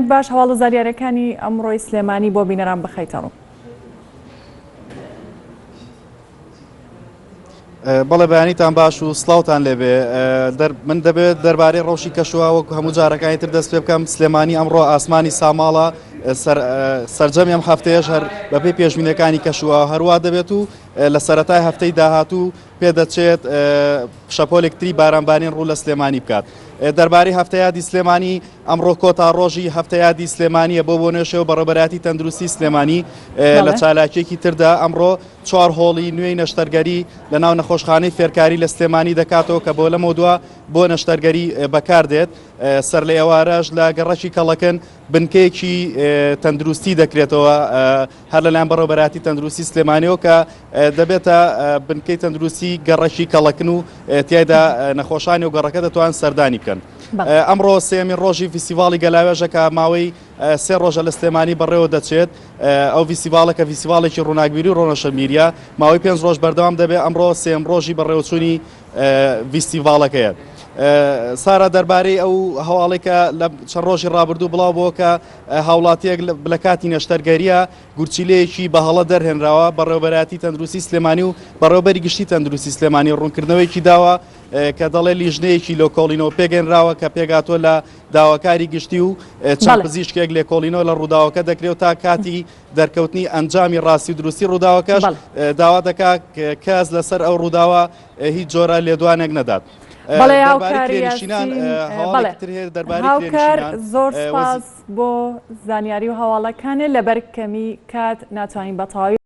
باش هەواڵ و زانیاریەکانی ئەمڕۆی سلێمانی بۆ بینەران بخەیتە ڕوو. بەڵێ بەیانیتان باش و سڵاوتان لێبێ من دەبێت دەربارەی ڕەوشی کەشوها وەکو هەموو جارەکانی تر دەست پێ بکەم سلێمانی ئەمڕۆ ئاسمانی ساماڵە سەرجەمی ئەم هەفتەیەش هەر بەپێی پێشبینەکانی کەشوها هەروە دەبێت و لە سەرەتای هەفتەی داهاتوو پێدەچێت شەپۆلێک تری بارانبارین ڕوو لە سلێمانی بکات. دەربارەی هەفتەیادی سلێمانی ئەمڕۆ کۆتا ڕۆژی هەفتەیادی سلێمانیە بۆ بۆ نوێشەوە بەڕێوەبەرایەتی تەندروستی سلێمانی لە چالاکیەکی تردا ئەمڕۆ چوار هۆڵی نوێی نەشتەرگەری لە ناو نەخۆشخانەی فێرکاری لە سلێمانی دەکاتەوە کە بۆ لەمەودوا بۆ نەشتەرگەری بەکاردێت سەر لە ئێوارەش لە گەڕەکی کەڵەکن بنکەیەکی تەندروستی دەکرێتەوە هەر لەلایەن بەڕێوەبەرایەتی تەندروستی سلێمانیەوە کە دەبێتە بنکەی تەندروستی گەڕەکی کەڵەکن و تیایدا نەخۆشانی و گەڕەکە دەتوان سەردانی بکەن. ئەمڕۆ سێمین ڕۆژی فیستیڤاڵی گەلاوێژە کە ماوەی سێ ڕۆژە لە سلێمانی بەڕێوە دەچێت ئەو فیستیڤاڵە کە فیستیڤاڵێکی ڕووناکبیری و ڕۆنەشەنبیریە ماوەی پێنج ڕۆژ بەردەوام دەبێت ئەمڕۆ سێم ڕۆژی بەڕێوەچوونی ڤیستیڤاڵەکەیە. سارا دەربارەی ئەو هەواڵێک کە لە چەند ڕۆژی ڕابردوو بڵاو بۆ کە هاوڵاتیەک لە کاتی نەشتەرگەریە گورچیلەیەکی بە هەڵە دەرهێنراوە بەڕێوەبەرایەتی تەندروستی سلێمانی و بەڕێوەبەری گشتی تەندروستی سلێمانی ڕوونکردنەوەیەکی داوە کە دەڵێ لیژنەیەکی لۆکۆڵینەوە پێگەنراوە کە پێگاتوە لە داواکاری گشتی و چەند پزیشکێک لێکۆڵینەوە لە ڕووداوەکە دەکرێت و تا کاتی دەرکەوتنی ئەنجامی ڕاستی و دروستی ڕووداوەکەش داوا دەکات کەس لەسەر ئەو ڕووداوە هیچ جۆرە لێدوانێک نەدات. بەڵێ هاوکار هاوکار زۆر سپاس بۆ زانیاری و هەواڵەکانێ لەبەر کەمی کات ناتوانین بە تەواوی.